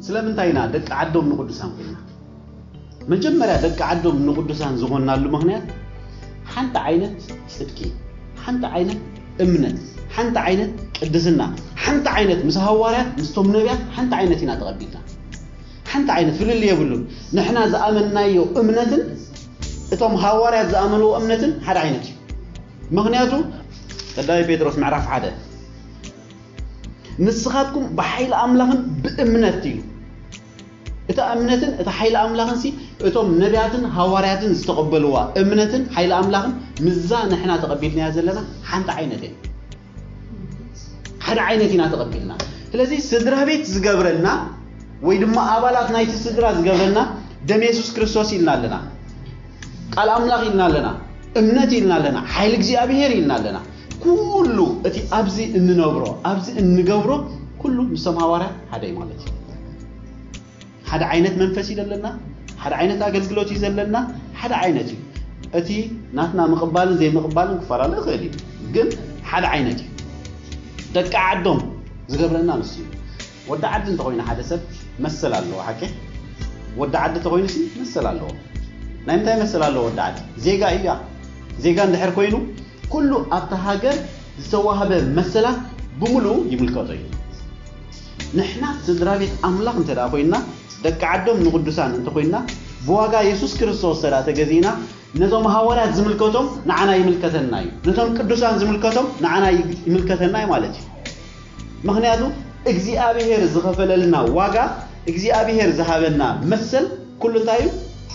ስለምንታይ ኢና ደቂ ዓዶም ንቕዱሳን ኮይና? መጀመርያ ደቂ ዓዶም ንቕዱሳን ዝኾንናሉ ምኽንያት ሓንቲ ዓይነት ጽድቂ፣ ሓንቲ ዓይነት እምነት፣ ሓንቲ ዓይነት ቅድስና፣ ሓንቲ ዓይነት ምስ ሃዋርያት ምስቶም ነቢያት ሓንቲ ዓይነት ኢና ተቐቢልና። ሓንቲ ዓይነት ፍልልይ የብሉን። ንሕና ዝኣመንናዮ እምነትን እቶም ሃዋርያት ዝኣመንዎ እምነትን ሓደ ዓይነት እዩ። ምኽንያቱ ቀዳማይ ጴጥሮስ ምዕራፍ ሓደ ንስኻትኩም ብሓይሊ ኣምላኽን ብእምነት ኢሉ። እታ እምነትን እታ ሓይሊ ኣምላኽን ሲ እቶም ነቢያትን ሃዋርያትን ዝተቐበልዋ እምነትን ሓይሊ ኣምላኽን ምዛ ንሕና ተቐቢልናያ ዘለና ሓንቲ ዓይነት እያ። ሓደ ዓይነት ኢና ተቐቢልና። ስለዚ ስድራ ቤት ዝገብረና ወይ ድማ ኣባላት ናይቲ ስድራ ዝገብረና ደም የሱስ ክርስቶስ ኢልና ኣለና፣ ቃል ኣምላኽ ኢልና ኣለና፣ እምነት ኢልና ኣለና፣ ሓይሊ እግዚኣብሄር ኢልና ኣለና። ኩሉ እቲ ኣብዚ እንነብሮ ኣብዚ እንገብሮ ኩሉ ምስቶም ሃዋርያ ሓደ እዩ ማለት እዩ። ሓደ ዓይነት መንፈስ እዩ ዘለና፣ ሓደ ዓይነት ኣገልግሎት እዩ ዘለና፣ ሓደ ዓይነት እዩ። እቲ ናትና ምቕባልን ዘይምቕባልን ክፈላለ ይኽእል እዩ፣ ግን ሓደ ዓይነት እዩ። ደቂ ዓዶም ዝገብረና ንሱ እዩ። ወዲ ዓዲ እንተኾይኑ ሓደ ሰብ መሰል ኣለዎ፣ ሓቂ? ወዲ ዓዲ እንተኾይኑ ሲ መሰል ኣለዎ። ናይ ምንታይ መሰል ኣለዎ ወዲ ዓዲ? ዜጋ እዩ። ዜጋ እንድሕር ኮይኑ ኩሉ ኣብታ ሃገር ዝተዋህበ መሰላት ብምሉኡ ይምልከቶ እዩ። ንሕና ስድራ ቤት ኣምላኽ እንተ ደኣ ኮይንና፣ ደቂ ዓዶም ንቕዱሳን እንተ ኮይንና፣ ብዋጋ የሱስ ክርስቶስ እንተ ደኣ ተገዚእና፣ ነቶም ሃዋርያት ዝምልከቶም ንዓና ይምልከተና እዩ። ነቶም ቅዱሳን ዝምልከቶም ንዓና ይምልከተና እዩ ማለት እዩ። ምኽንያቱ እግዚኣብሄር ዝኸፈለልና ዋጋ፣ እግዚኣብሄር ዝሃበና መሰል ኩሉ እንታይ እዩ?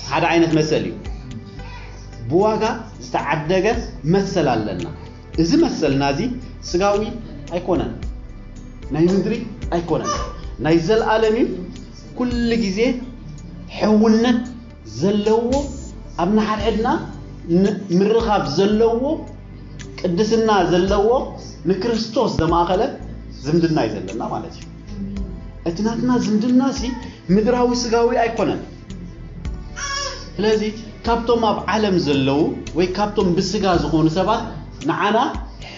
ሓደ ዓይነት መሰል እዩ። ብዋጋ ዝተዓደገ መሰል ኣለና። እዚ መሰልና እዚ ስጋዊ ኣይኮነን፣ ናይ ምድሪ ኣይኮነን፣ ናይ ዘልኣለም እዩ። ኩሉ ግዜ ሕውነት ዘለዎ ኣብ ንሓድሕድና ን- ምርኻብ ዘለዎ ቅድስና ዘለዎ ንክርስቶስ ዘማእኸለ ዝምድና እዩ ዘለና ማለት እዩ። እቲ ናትና ዝምድና ሲ ምድራዊ ስጋዊ ኣይኮነን። ስለዚ ካብቶም ኣብ ዓለም ዘለዉ ወይ ካብቶም ብስጋ ዝኾኑ ሰባት ንዓና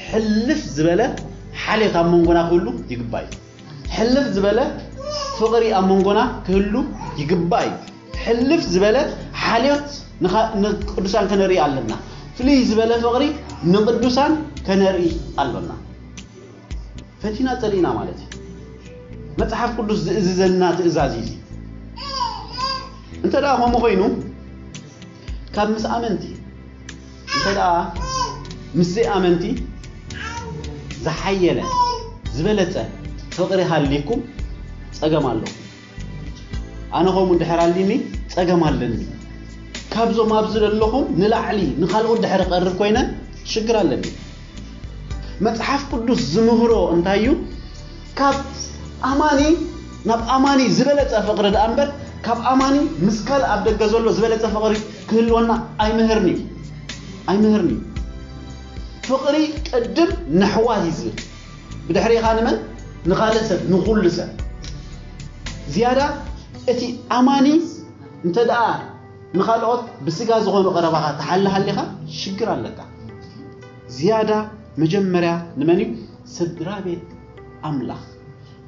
ሕልፍ ዝበለ ሓልዮት ኣብ መንጎና ክህሉ ይግባእ እዩ። ሕልፍ ዝበለ ፍቕሪ ኣብ መንጎና ክህሉ ይግባእ እዩ። ሕልፍ ዝበለ ሓልዮት ንኻ- ንቅዱሳን ከነርኢ ኣለና። ፍልይ ዝበለ ፍቕሪ ንቅዱሳን ከነርኢ ኣሎና። ፈቲና ጸሊእና ማለት እዩ። መጽሓፍ ቅዱስ ዝእዝዘና ትእዛዝ እዩ። እንተ ደኣ ከምኡ ኮይኑ ካብ ምስ ኣመንቲ እንተ ደኣ ምስ ዘይኣመንቲ ዝሓየለ ዝበለጸ ፍቕሪ ሃልይኩም ጸገም ኣሎ። ኣነ ከምኡ እንድሕር ኣሊኒ ጸገም ኣለኒ። ካብዞም ኣብዚ ዘለኹም ንላዕሊ ንኻልኦት ድሕሪ ቀርብ ኮይነ ሽግር ኣለኒ። መጽሓፍ ቅዱስ ዝምህሮ እንታይ እዩ? ካብ ኣማኒ ናብ ኣማኒ ዝበለጸ ፍቕሪ ደኣ እምበር ካብ ኣማኒ ምስ ካልእ ኣብ ደገ ዘሎ ዝበለጸ ፍቕሪ ክህልወና ኣይምህርኒ እዩ። ኣይምህርኒ እዩ። ፍቕሪ ቅድም ንሕዋት እዩ ዝብል። ብድሕሪኻ ንመን? ንኻልእ ሰብ፣ ንኹሉ ሰብ። ዝያዳ እቲ ኣማኒ እንተ ደኣ ንኻልኦት ብስጋ ዝኾኑ ቀረባኻ ትሓሊ ሃሊኻ ሽግር ኣለካ። ዝያዳ መጀመርያ ንመን እዩ? ስድራ ቤት ኣምላኽ።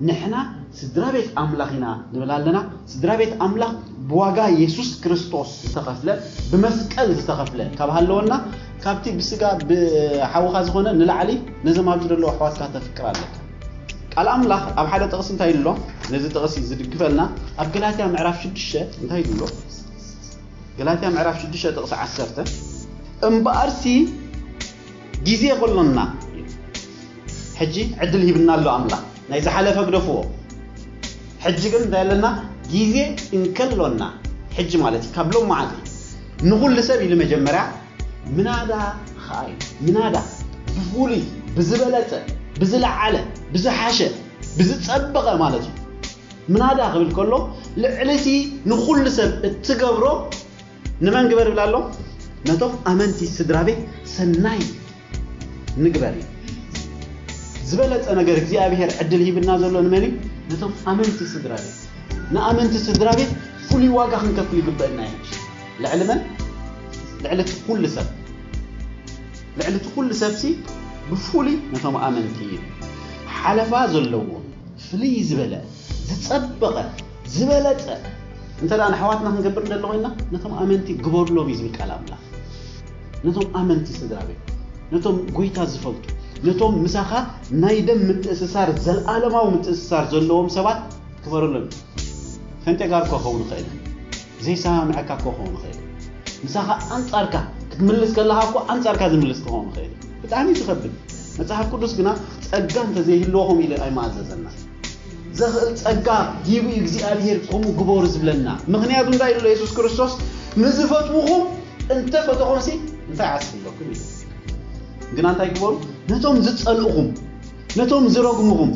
ንሕና ስድራ ቤት ኣምላኽ ኢና ንብል ኣለና። ስድራ ቤት ኣምላኽ ብዋጋ የሱስ ክርስቶስ ዝተኸፍለ፣ ብመስቀል ዝተኸፍለ ካብ ሃለወና፣ ካብቲ ብስጋ ብሓውኻ ዝኾነ ንላዕሊ ነዞም ኣብዚ ዘለዉ ኣሕዋትካ ተፍቅር ኣለካ። ቃል ኣምላኽ ኣብ ሓደ ጥቕሲ እንታይ ኢሉ ኣሎ? ነዚ ጥቕሲ ዝድግፈልና ኣብ ገላትያ ምዕራፍ ሽዱሽተ እንታይ ኢሉ ኣሎ? ገላትያ ምዕራፍ ሽዱሽተ ጥቕሲ ዓሰርተ እምበኣርሲ ግዜ ከሎና ሕጂ ዕድል ሂብና ኣሎ ኣምላኽ። ናይ ዝሓለፈ ግደፍዎ። ሕጂ ግን እንታይ ኣለና? ግዜ እንከሎና፣ ሕጂ ማለት እዩ፣ ካብ ሎም መዓልቲ ንኹሉ ሰብ ኢሉ መጀመርያ ምናዳ ኸዓ እዩ። ምናዳ ብፍሉይ፣ ብዝበለጸ፣ ብዝለዓለ፣ ብዝሓሸ፣ ብዝጸበቐ ማለት እዩ። ምናዳ ክብል ከሎ ልዕሊ እቲ ንኹሉ ሰብ እትገብሮ ንመን ግበር ይብል ኣሎ? ነቶም ኣመንቲ ስድራ ቤት ሰናይ ንግበር እዩ። ዝበለጸ ነገር እግዚኣብሔር ዕድል ሂብና ዘሎ ንመን እዩ? ነቶም ኣመንቲ ስድራ ቤት። ንኣመንቲ ስድራ ቤት ፍሉይ ዋጋ ክንከፍል ይግበእና እዩ። ልዕሊ መን? ልዕሊ እቲ ኩሉ ሰብ። ልዕሊ እቲ ኩሉ ሰብሲ ብፍሉይ ነቶም ኣመንቲ እዩ። ሓለፋ ዘለዎ ፍልይ ዝበለ ዝጸበቐ ዝበለጸ እንተ ደኣ ንኣሕዋትና ክንገብር እንደሎ ኮይና፣ ነቶም ኣመንቲ ግበርሎም እዩ ዝብል ቃል ኣምላኽ። ነቶም ኣመንቲ ስድራ ቤት፣ ነቶም ጎይታ ዝፈልጡ፣ ነቶም ምሳኻ ናይ ደም ምትእስሳር፣ ዘለኣለማዊ ምትእስሳር ዘለዎም ሰባት ግበረሎም። ፈንጤ ጋር እኮ ክኸውን ይኽእል እዩ። ዘይሰማምዐካ እኮ ክኸውን ይኽእል እዩ። ምሳኻ ኣንጻርካ ክትምልስ ከለኻ እኮ ኣንጻርካ ዝምልስ ክኸውን ይኽእል እዩ። ብጣዕሚ እዩ ዝኸብድ። መጽሓፍ ቅዱስ ግና ጸጋ እንተዘይህልዎ ከምኡ ኢሉ ኣይመኣዘዘና። ዘኽእል ጸጋ ሂቡ እዩ እግዚኣብሔር ከምኡ ግበሩ ዝብለና። ምኽንያቱ እንታይ ኢሉ የሱስ ክርስቶስ? ንዝፈትውኹም እንተፈተኹምሲ እንታይ ዓስቢ ኣለኩም እዩ። ግና እንታይ ግበሩ? ነቶም ዝጸልእኹም፣ ነቶም ዝረግምኹም፣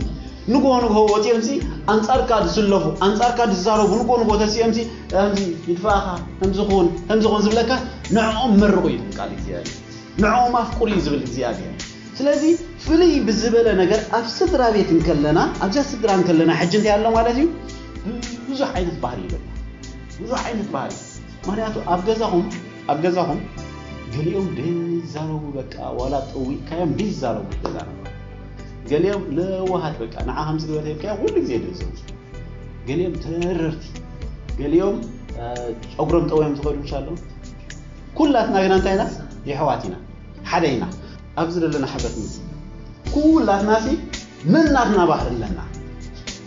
ንግሆ ንግሆ ወጺኦምሲ ኣንጻርካ ዝስለፉ፣ ኣንጻርካ ዝዛረቡ፣ ንግሆ ንግሆ ተሲኦምሲ ከምዚ ይድፋእኻ፣ ከምዚ ኹን፣ ከምዚ ኹን ዝብለካ፣ ንዕኦም መርቑ እዩ ቃል እግዚኣብሔር። ንዕኦም ኣፍቅሩ እዩ ዝብል እግዚኣብሔር። ስለዚ ፍልይ ብዝበለ ነገር ኣብ ስድራ ቤት እንከለና፣ ኣብዛ ስድራ እንከለና ሕጂ እንታይ ኣሎ ማለት እዩ? ብዙሕ ዓይነት ባህሪ ይበል። ብዙሕ ዓይነት ባህሪ። ምኽንያቱ ኣብ ገዛኹም፣ ኣብ ገዛኹም ገሊኦም ደይዛረቡ፣ በቃ ዋላ ጠዊቕካዮም ደይዛረቡ ገዛ ነበር። ገሊኦም ለዋሃት፣ በቃ ንዓ ከም ዝግበር ሄብካዮ ኩሉ ግዜ ደይዘሩ። ገሊኦም ተረርቲ፣ ገሊኦም፣ እ፣ ጸጉሮም ጠውዮም ዝኸዱ ምሽ ኣለዉ። ኩላትና ግና እንታይ ኢና? የሕዋት ኢና፣ ሓደ ኢና። ኣብዚ ዘለና ሕብረት ን-፣ ኩላትናሲ ነናትና ባህሪ ኣለና፣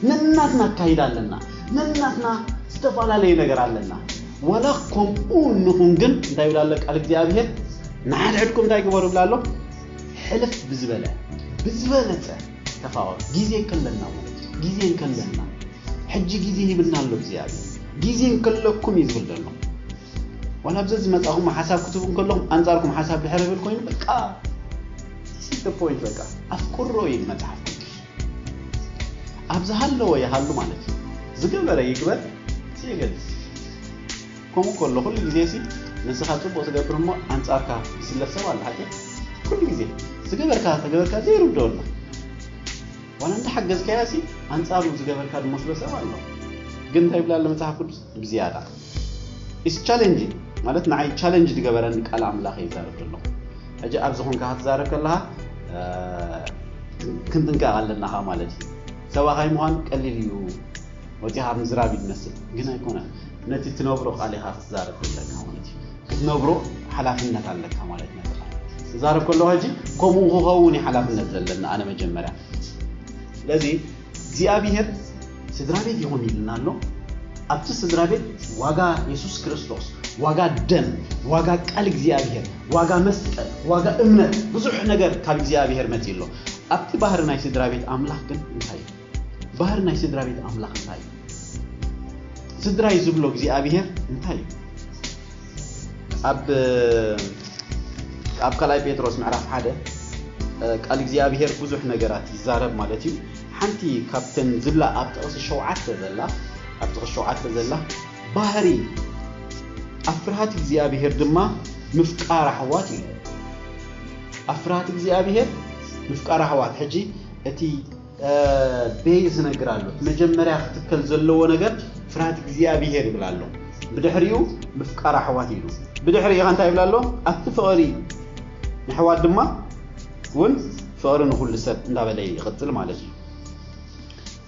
ነናትና ኣካይዳ ኣለና፣ ነናትና ዝተፈላለየ ነገር ኣለና። ዋላ ከምኡ ንኹን ግን እንታይ ይብል ኣሎ ቃል እግዚኣብሔር? ንሓድሕድኩም እንታይ ግበሩ ይብል ኣሎ? ሕልፍ ብዝበለ፣ ብዝበለጸ ተፋቐሩ። ግዜ ከለና ማለት እዩ። ግዜ ከለና። ሕጂ ግዜ ሂብና ኣሎ እግዚኣብሔር። ግዜ እንከለኩም እዩ ዝብል ዘሎ። ዋላ ኣብዚ ዝመጻኹም ሓሳብ ክትህቡ እንከለኹም ኣንጻርኩም ሓሳብ ድሕር ይብል ኮይኑ በቃ ስተ ፖይንት በቃ ኣፍቅሮ እዩ መጽሓፍ ቅዱስ። ኣብ ዝሃለወ ይሃሉ ማለት እዩ። ዝገበረ ይግበር፣ የገድስ። ከምኡ ከሎ ኩሉ ግዜ ሲ ንስኻ ጽቡቕ ትገብር እሞ ኣንጻርካ ዝስለፍ ሰብ ኣሎ ሓቂ። ኩሉ ግዜ ዝገበርካ ተገበርካ ዘይርድኦ ኣሎ። ዋላ እንዳሓገዝካያ ሲ ኣንጻሩ ዝገበርካ ዝመስሎ ሰብ ኣሎ። ግን እንታይ ይብላ ኣሎ መጽሓፍ ቅዱስ? ብዝያዳ ኢስ ቻሌንጅ ማለት ንዓይ ቻሌንጅ ዝገበረኒ ቃል ኣምላኽ ይዛረብ ዘለኹ። ሕጂ ኣብ ዝኾንካ ክትዛረብ ከለኻ፣ እ፣ ክንጥንቀቕ ኣለና ኸዓ ማለት እዩ። ሰባኻይ ምዃን ቀሊል እዩ፣ ወፂኻ ምዝራብ እዩ ዝመስል፣ ግን ኣይኮነን። ነቲ ትነብሮ ቃል ኢኻ ክትዛረብ ዘለካ ማለት እዩ። ክትነብሮ ሓላፍነት ኣለካ ማለት እዩ። ነቲ ቃል ዝዛረብ ከለኹ ሕጂ ከምኡ ክኸውን እዩ ሓላፍነት ዘለና ኣነ መጀመርያ። ስለዚ እግዚኣብሔር ስድራ ቤት ይኹን ኢልና ኣሎ። ኣብቲ ስድራ ቤት ዋጋ የሱስ ክርስቶስ፣ ዋጋ ደም፣ ዋጋ ቃል እግዚኣብሔር፣ ዋጋ መስቀል፣ ዋጋ እምነት፣ ብዙሕ ነገር ካብ እግዚኣብሔር መጺኡ ኣሎ። ኣብቲ ባህሪ ናይ ስድራ ቤት ኣምላኽ ግን እንታይ እዩ? ባህሪ ናይ ስድራ ቤት ኣምላኽ እንታይ እዩ? ስድራይ ዝብሎ እግዚኣብሔር እንታይ እዩ? ኣብ፣ ኣብ ካልኣይ ጴጥሮስ ምዕራፍ ሓደ፣ እ፣ ቃል እግዚኣብሔር ብዙሕ ነገራት ይዛረብ ማለት እዩ። ሓንቲ ካብተን ዝብላ ኣብ ጥቕሲ ሸውዓተ ዘላ፣ ኣብ ጥቕሲ ሸውዓተ ዘላ ባህሪ ኣብ ፍርሃት እግዚኣብሔር ድማ ምፍቃር ኣሕዋት እዩ። ኣብ ፍርሃት እግዚኣብሔር ምፍቃር ኣሕዋት። ሕጂ እቲ እ፣ ቤዝ ዝነግር ኣሎ። እቲ መጀመርያ ክትከል ዘለዎ ነገር ፍርሃት እግዚኣብሔር ይብል ኣሎ። ብድሕሪኡ ምፍቃር ኣሕዋት ኢሉ። ብድሕሪኡ እንታይ ይብል ኣሎ? ኣብቲ ፍቕሪ ንኣሕዋት ድማ እውን ፍቕሪ ንኹሉ ሰብ እንዳበለ ይቕጽል ማለት እዩ።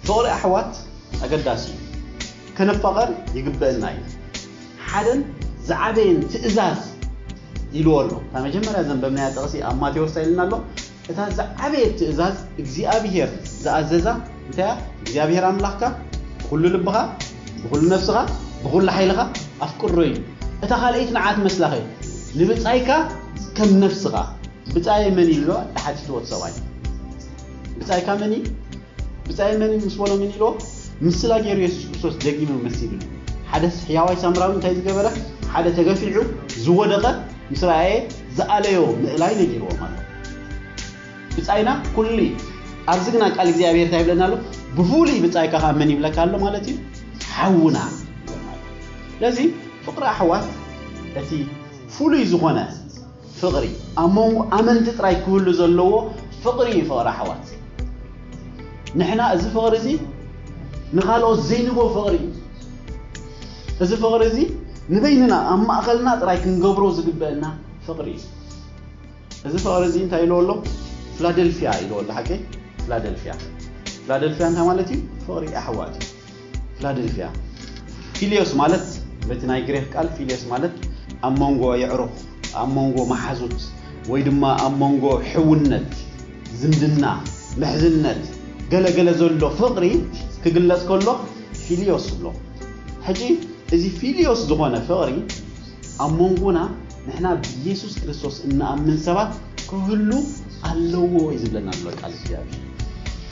ፍቕሪ ኣሕዋት ኣገዳሲ እዩ። ከነፋቐር ይግበአና እዩ። ሓደን ዝዓበየን ትእዛዝ ኢልዎ ኣሎ። እታ መጀመርያ ዘንበብናያ ጥቕሲ ኣብ ማቴዎስ እንታይ ኢልና ኣሎ? እታ ዝዓበየት ትእዛዝ እግዚኣብሔር ዝኣዘዛ እንታይ እያ? እግዚኣብሔር ኣምላኽካ ብኹሉ ልብኻ፣ ብኹሉ ነፍስኻ፣ ብኹሉ ሓይልኻ ኣፍቅሮ እዩ። እታ ካልኣይቲ ንዓ ትመስላኸ? ንብጻይካ ከም ነፍስኻ። ብጻየ መን ኢሉ ኣሎ? ተሓቲትዎ እቲ ሰብኣይ። ብጻይካ መን እዩ? ብጻየ መን እዩ ምስ በሎ ምን ኢልዎ? ምስላ ገይሩ የሱስ ክርስቶስ ደጊሙ መሲሉሉ። ሓደ ሕያዋይ ሳምራዊ እንታይ ዝገበረ? ሓደ ተገፊዑ ዝወደቐ ምስ ረኣየ ዝኣለዮ ምእላይ ነጊርዎ ማለት እዩ። ብጻይና ኩሉ እዩ። ኣብዚ ግና ቃል እግዚኣብሔር እንታይ ይብለና ኣሎ? ብፍሉይ ብጻይካ ኸኣ መን ይብለካ ኣሎ ማለት እዩ? ሓውና ይብለና ኣሎ። ስለዚ ፍቕሪ ኣሕዋት እቲ ፍሉይ ዝኾነ ፍቕሪ፣ ኣብ መንጎ ኣመንቲ ጥራይ ክህሉ ዘለዎ ፍቕሪ እዩ ፍቕሪ ኣሕዋት። ንሕና እዚ ፍቕሪ እዚ ንኻልኦት ዘይንቦ ፍቕሪ እዩ። እዚ ፍቕሪ እዚ ንበይንና ኣብ ማእኸልና ጥራይ ክንገብሮ ዝግበአና ፍቕሪ እዩ። እዚ ፍቕሪ እዚ እንታይ ኢልዎ ኣሎ? ፊላደልፊያ ኢልዎ ኣሎ። ሓቂ? ፊላደልፊያ። ፊላደልፊያ እንታይ ማለት እዩ? ፍቕሪ ኣሕዋት እዩ። ፊላደልፊያ። ፊልዮስ ማለት፣ በቲ ናይ ግሪኽ ቃል ፊልዮስ ማለት ኣብ መንጎ የዕሩኽ፣ ኣብ መንጎ መሓዙት፣ ወይ ድማ ኣብ መንጎ ሕውነት፣ ዝምድና፣ ምሕዝነት፣ ገለገለ ዘሎ ፍቕሪ ክግለጽ ከሎ ፊልዮስ ይብሎ። ሕጂ እዚ ፊልዮስ ዝኾነ ፍቕሪ ኣብ መንጎና ንሕና ብኢየሱስ ክርስቶስ እንኣምን ሰባት ክህሉ ኣለዎ እዩ ዝብለና ዘሎ ቃል እግዚኣብሔር።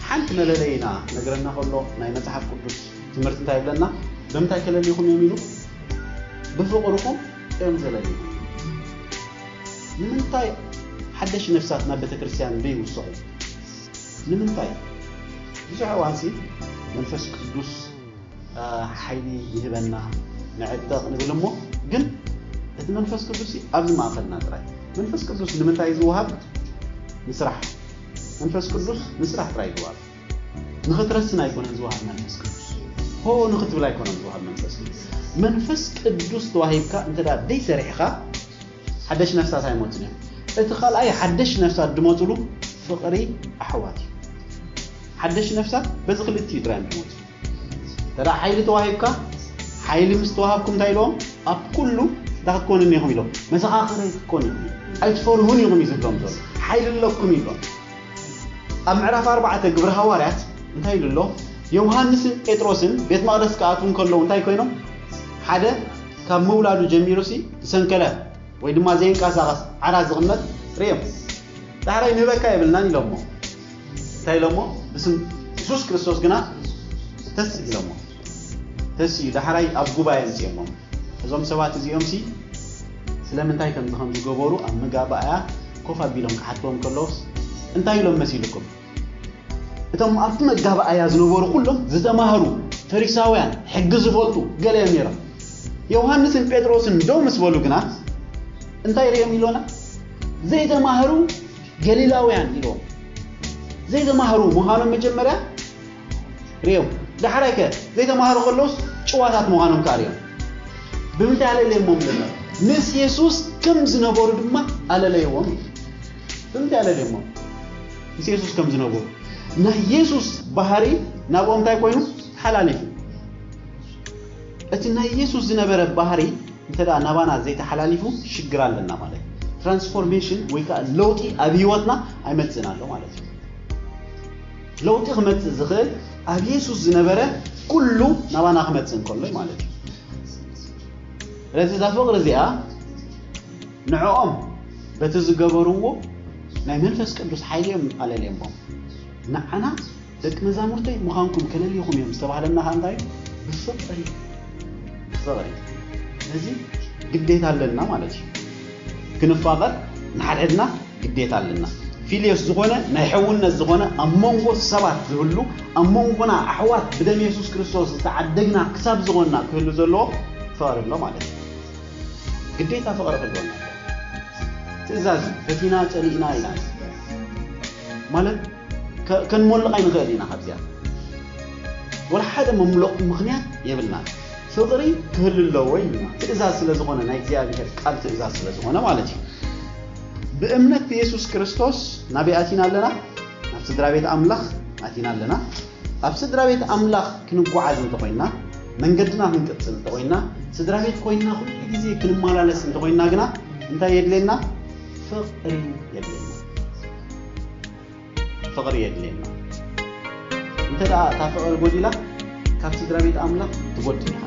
ሓንቲ መለለይና ነግረና ከሎ ናይ መጽሓፍ ቅዱስ ትምህርቲ እንታይ ይብለና? ብምንታይ ከለልዩኹም እዮም ኢሉ? ብፍቕርኹም እዮም ዘለልዩኹም። ንምንታይ ሓደሽ ነፍሳት ናብ ቤተ ክርስቲያን ዘይውስኹ? ንምንታይ? ብዙሕ እዋንሲ መንፈስ ቅዱስ ሓይሊ ይህበና ንዕጠቕ ንብል እሞ፣ ግን እቲ መንፈስ ቅዱስ ኣብዚ ማእኸልና ጥራይ። መንፈስ ቅዱስ ንምንታይ ዝወሃብ? ንስራሕ። መንፈስ ቅዱስ ንስራሕ ጥራይ ዝወሃብ፣ ንኽትረስን ኣይኮነን ዝወሃብ መንፈስ ቅዱስ። ሆ ንኽትብል ኣይኮነን ዝወሃብ መንፈስ ቅዱስ። መንፈስ ቅዱስ ተዋሂብካ እንተ ደኣ ደይሰሪሕኻ ሓደሽ ነፍሳት ኣይመጹን እዮም። እቲ ካልኣይ ሓደሽ ነፍሳት ዝመጹሉ ፍቕሪ ኣሕዋት እዩ። ሓደሽ ነፍሳት በዚ ክልቲኡ ጥራይ እዮም ዝመጹ። እንተ ደኣ ሓይሊ ተዋሂብካ፣ ሓይሊ ምስ ተዋሃብኩም እንታይ ኢሎም? ኣብ ኩሉ እንታይ ክትኮኑኒ ኢኹም ኢሎም? መሰኻኽሪ ክትኮኑ ኢኹም። ኣይትፈርሁን ኢኹም እዩ ዝብሎም ዘሎ። ሓይሊ ኣለኩም ይብሎም። ኣብ ምዕራፍ ኣርባዕተ ግብሪ ሃዋርያት እንታይ ኢሉ ኣሎ? ዮሃንስን ጴጥሮስን ቤት መቕደስ ክኣትዉ እንከለዉ እንታይ ኮይኖም? ሓደ ካብ ምውላዱ ጀሚሩ ሲ ዝሰንከለ ወይ ድማ ዘይንቀሳቐስ ዓራት ዝቕመጥ ርእዮም። ዳሕራይ ንህበካ የብልናን ኢሎሞ። እንታይ ኢሎሞ? ብስም የሱስ ክርስቶስ ግና ተስ ኢሎሞ። ተስ እዩ። ዳሕራይ ኣብ ጉባኤ ኣምጺኦሞ። እዞም ሰባት እዚኦም ሲ ስለምንታይ ከምዚ ከም ዝገበሩ ኣብ መጋባእያ ኮፍ ኣቢሎም ክሓትዎም ከለውስ እንታይ ኢሎም መሲልኩም? እቶም ኣብቲ መጋባእያ ዝነበሩ ኩሎም ዝተማህሩ ፈሪሳውያን፣ ሕጊ ዝፈልጡ ገለ እዮም ነይሮም። ዮሃንስን ጴጥሮስን ደው ምስ በሉ ግና እንታይ ርእዮም ኢሎና? ዘይተማህሩ ገሊላውያን ኢሎም። ዘይተማህሩ ምዃኖም መጀመርያ ርእዮም። ዳሕራይ ከ ዘይተማህሩ ከለውስ ጭዋታት ምዃኖም ከኣ ርእዮም። ብምንታይ ኣለለየሞም ኢሎና? ምስ የሱስ ከም ዝነበሩ ድማ ኣለለይዎም። ብምንታይ ኣለለየሞም? ምስ የሱስ ከም ዝነበሩ። ናይ የሱስ ባህሪ ናብኦም እንታይ ኮይኑ? ተሓላሊፉ። እቲ ናይ የሱስ ዝነበረ ባህሪ እንተ ደኣ ናባና ዘይተሓላሊፉ ሽግር ኣለና ማለት እዩ። ትራንስፎርሜሽን ወይ ከኣ ለውጢ ኣብ ህይወትና ኣይመጽእን ኣሎ ማለት እዩ። ለውጢ ክመጽእ ዝኽእል ኣብ የሱስ ዝነበረ ኩሉ ናባና ክመጽእ እንከሎ እዩ ማለት እዩ። ስለዚ እዛ ፍቕሪ እዚኣ ንዕኦም በቲ ዝገበርዎ ናይ መንፈስ ቅዱስ ሓይሊ እዮም ኣለልዮምዎም። ንዓና ደቂ መዛሙርተይ ምዃንኩም ከለልይኹም እዮም ዝተባህለና ከኣ እንታይ እዩ? ብፍቕሪ። ፍቕሪ። ስለዚ ግዴታ ኣለና ማለት እዩ። ክንፋቐር ንሓድሕድና ግዴታ ኣለና። ፊልዮስ ዝኾነ ናይ ሕውነት ዝኾነ ኣብ መንጎ ሰባት ዝህሉ፣ ኣብ መንጎና ኣሕዋት ብደም የሱስ ክርስቶስ ዝተዓደግና ክሳብ ዝኾንና ክህሉ ዘለዎ ፍቕሪ ኣሎ ማለት እዩ። ግዴታ ፍቕሪ ክህልወና። ትእዛዝ እዩ። ፈቲና ጸሊእና ኢና ማለት ከ-፣ ከንሞልቕ ኣይንኽእል ኢና ካብዚኣ። ወላ ሓደ መምለቑ ምኽንያት የብልናን። ፍቕሪ ክህሉ ኣለዎ ኢልና። ትእዛዝ ስለ ዝኾነ፣ ናይ እግዚኣብሔር ቃል ትእዛዝ ስለ ዝኾነ ማለት እዩ። ብእምነት ብየሱስ ክርስቶስ ናበይ ኣቲና ኣለና? ናብ ስድራ ቤት ኣምላኽ ኣቲና ኣለና። ኣብ ስድራ ቤት ኣምላኽ ክንጓዓዝ እንተኾይንና፣ መንገድና ክንቅጽል እንተኾይንና፣ ስድራ ቤት ኮይንና ኩሉ ግዜ ክንመላለስ እንተኾይንና ግና እንታይ የድልየና? ፍቕሪ የድልየና። ፍቕሪ የድልየና። እንተ ደኣ እታ ፍቕሪ ጎዲላ፣ ካብ ስድራ ቤት ኣምላኽ ትጎድል ኢኻ።